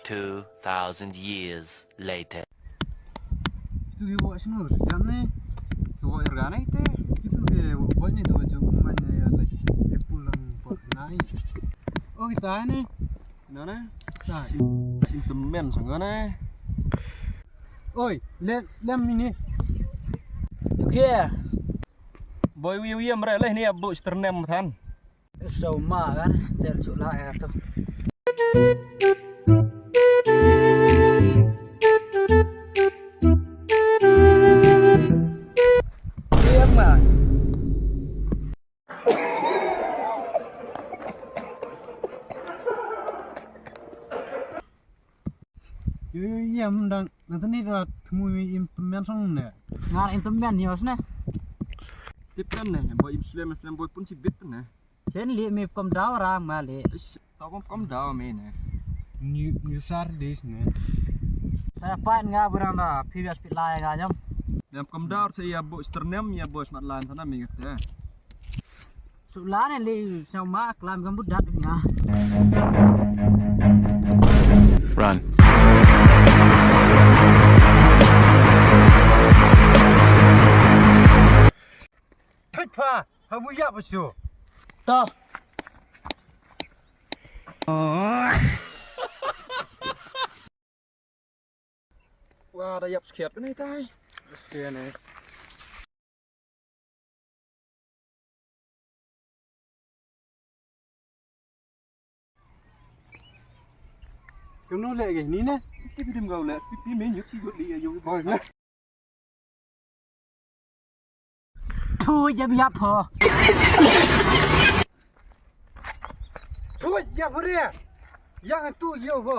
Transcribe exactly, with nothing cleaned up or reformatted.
Two thousand years later. Kitu ki wah shnur, kian ne? Ki wah irga ne te? Kitu ki wah ne tu, ju man ne ya, like, apple lang pot nai. Oh, kita ne? Na ne? Ta. Sim temen sang ne? Oi, le, lem ini. Okay. Boy, wi, wi, amra leh ni abu sternem than. So ma kan tel chula ya tu. Iya ma. Yo, yo, iya, mendang nanti ni dah temu im temen sang ne. Ngar im temen ya ne. Tip kan ne, boy im slem slem boy pun si bit ne. Chen li mi kom dau rang ma li. Ish, tau kom kom dau mi ne. New, new sar dis ne. Sa pat nga burang da, previous pit lai nga nyam. Nyam kom dau sa ya bo sternem ya bo smat lan sana mi ngate. Su lan li sa ma klam gam budat nya. Run. Thut pha, ha bu yap su. Ta. Wa da yap skhet ne tai. Skhet ne. Kemno le ge ni ne? Ti pi dim gau le, pi pi men yuk si gut li ya yuk. Oi ne. Thu ya bia pho. Thu ya pho re. Yang tu yo pho.